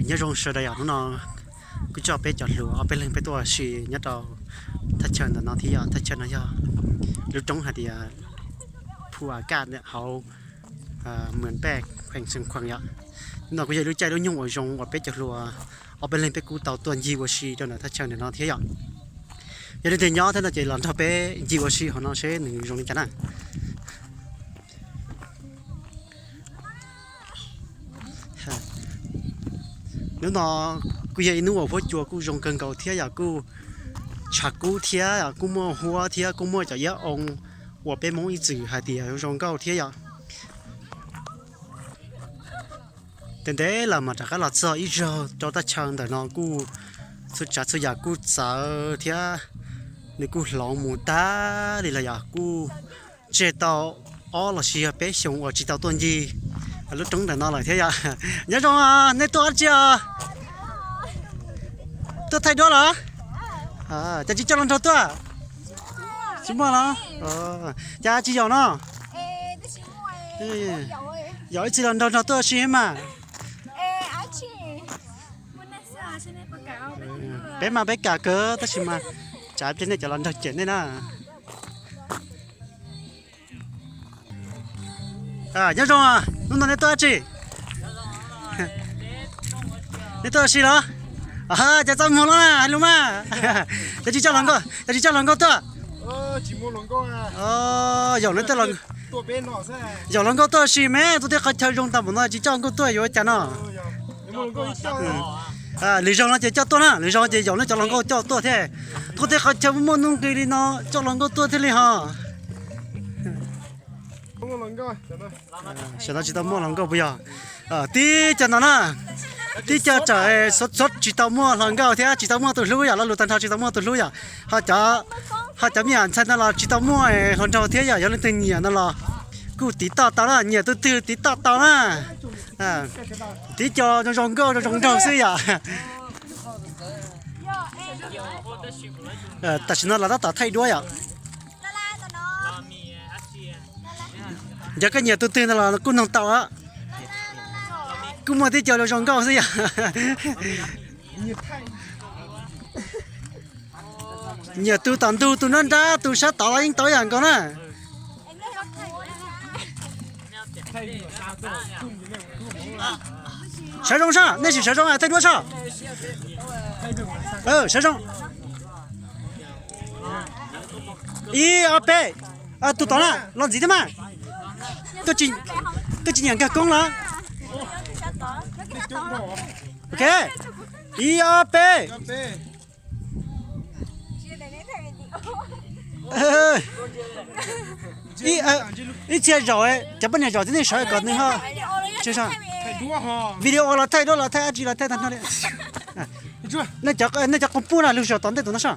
Nyob zoo sawv daws yom, hnub no kuv coj peb cov hluas ob peb leeg peb tuaj ua si nyob rau thaj chaw ntawm no thiab yom. Thaj chaw no yog lub roob hais tias Phu A Kaj hauv Mws Paj, kheem Xeev Khuam yom. Hnub no kuj yog lub caij lub nyoog uas zoo uas peb cov hluas ob peb leeg peb kuj tau tuaj ncig ua si rau ntawm thaj chaw ntawm no thiab yom. Yog leej twg nyob thiab no ces los nrog peb ncig ua si hauv no seb nws zoo li cas na. Hnub no kuj yog ib hnub uas huab cua kuj zoo kawg nkaus thiab yom, kuj tshav kub thiab kuj muaj huab thiab kuj muaj cov iab oo uas peb Hmoob ib txwm hais tias zoo nkauj thiab yom. Ntev ntev lawm mas rov qab los txog ib zaug rau thaj chaw ntawm no kuj txhua tsav txhua yam kuj txawv thiab nws kuj hloov mus tag li lawm yom, kuj tseg tau ob los sis yog peb xyoos uas tsis tau tuaj ncig lub roob ntawm no lawm thiab yom. Nyob zoo, nej tuaj dab tsi os? Tuaj thaij duab los? Cas tsis coj hluas nraug tuaj? Tsis muaj los? Cas tsis yaum no? Yaum ib txhia hluas nraug nrog tuaj ua si mas. Peb mas peb kam kawg tab sis mas tsam pliag nej cov hluas nraug cem nej na. Nyob zoo, hnub no nej tuaj dab tsi? Nej tuaj ua si los? Cas txaj muag loj na, hais lus mas. Cas tsis coj hluas nkauj, cas tsis coj hluas nkauj tuaj? Yaum, yaum hluas nkauj tuaj ua si me, tuaj tej qhov chaw zoo tag npaum no tsis coj nkauj tuaj yuav ua cas no? Lwm zaus no ces coj tuaj na, lwm zaus ces yaum nej cov hluas nkauj coj tuaj thiab. Tuaj tej qhov chaw muaj muaj nuj nqis li no coj hluas nkauj tuaj thiaj li ho. Tam sim no tsis tau muaj hluas nkauj puas yog? Tib co no na, tib co tsam txhob tsis tau muaj hluas nkauj thiab tsis tau muaj tus hlub yom, lo lus tag nrho tsis tau muaj tus hlub yom. Ho cov me nyuam ntxhais no los tsis tau muaj hluas nraug thiab yom, yog leej twg nyiam no los kuj tiv toj tau na, nyiam tus twg tiv toj tau na. Tib co zoo zoo nkauj zoo zoo nraug xwb yom. Tam sim no los tab tom thaij duab yom. Yog koj nyiam tus twg no los kuj noog tau. Kuj muaj tib co zoo zoo nkauj xwb yom. Nyiam tus tom ntug, tus nruab nrab, tus sab tod los yeej tau ib yam nkaus na. Sawv zoo soj, nej sim sawv zoo thaij duab soj. Sawv zoo. Ib ob peb. Tus tod na los ntxiv thiab mas. Twb tsis nyiam nkag koob los. Ok, ib ob peb. Ib txhia zaum, cov poj niam zaum tib neeg sawv kom nws ho. Video los thaij, duab los thaij, dab tsi los thaij tag nrho li. Nej cov quas puj na, lug zaum tom ntej tus no soj.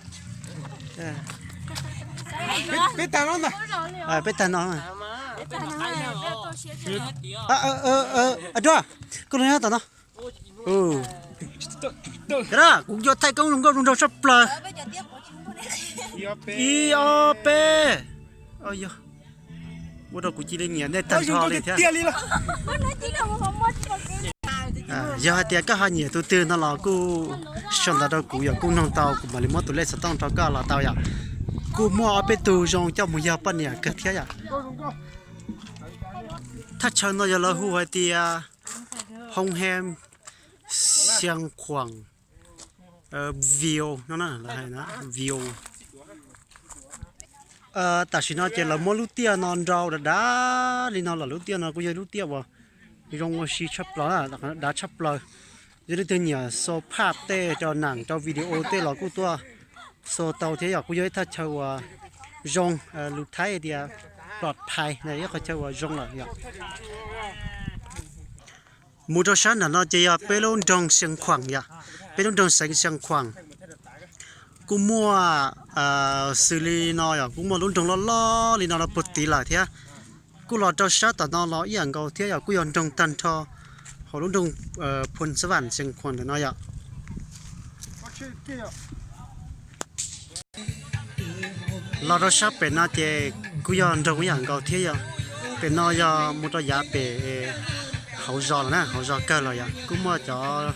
Peb tag no. Duab, koj lug nyob tom no. Kuv yuav thaij koob zoo nkauj zoo nraug tshaj plaws. Ib ob peb. Ua rau kuv cia li nyiam nej tag nrho li thiab. Yog hais tias koj ho nyiam tus twg no los kuj sau ntawv rau kuv yom, kuj noog tau kuv mam li muab tus lej xov tooj rau koj los tau yom. Kuj muaj ob peb tug zoo coj mus yog poj niam kawg thiab yom. Thaj chaw no yog lawv hu hais tias Hoo Hem Xiang Khuam View no, View. Tam sim no ces lawv muab lub tiaj no nrau dav dav li no los lub tiaj no kuj yog lub tiaj uas zoo ua si tshaj plaws, dav tshaj plaws. Yog leej twg nyiam xo phaj tej rau nam rau video tej los kuj tuaj xo tau thiab yom. Kuj yog ib thaj chaw uas zoo, lus Thaib tias plom phais, ib qhov chaw uas zoo lawm yom. Mus rau sab nram no ces yog peb lub nroog Xeev Khuam yom, peb lub nroog Xeev Khuam. Kuj muaj xws li no yom, kuj muaj lub nroog loj loj li no rau puag tid lawm thiab. Kuj los rau sab tom no los ib yam nkaus thiab yom, kuj yog nroog tag nrho hauv lub nroog Phoos Xab Vam Xeev Khuam ntawm no yom. Los rau sab pem no ces kuj yog nroog ib yam nkaus thiab yom. Pem no yog mus rau yav pem hauv zos lawm na, hauv zos kawg los yom, kuj muaj cov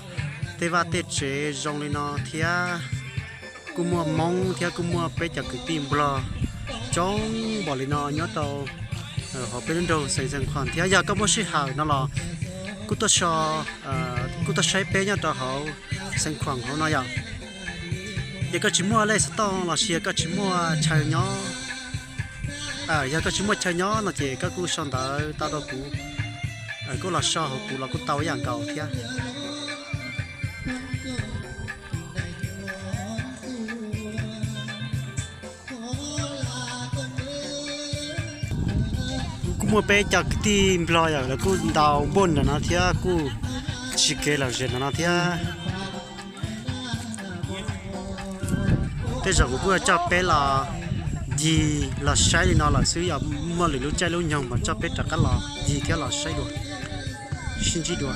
Tej vaj tej tsev zoo li no thiab, kuj muaj Hmoob thiab kuj muaj peb cov kwv tij Nplog coob npaum li no nyob rau hauv peb lub nroog Xeev Khuam thiab. Yog koj muaj sij hawm no los kuj tuaj so, kuj tuaj saib peb nyob rau hauv Xeev Khuam hauv no yom. Yog koj tsis muaj lej xov tooj los sis yog koj tsis muaj chaw nyob, yog koj tsis muaj chaw nyob no ces koj kuj sau ntawv tau rau kuv, koj los so hauv kuv los kuj tau ib yam nkaus thiab. Kuj muaj peb cov kwv tij Nplog yom, lawv kuj ntaus npoj ntawm no thiab kuj tsis kev lom zem ntawm no thiab. Tej zaum kuv kuj yuav coj peb los ncig los saib li no lawm xwb, yog muaj lwm lub caij lub nyoog mas coj peb rov qab los ncig thiab los saib dua, sib ntsib dua.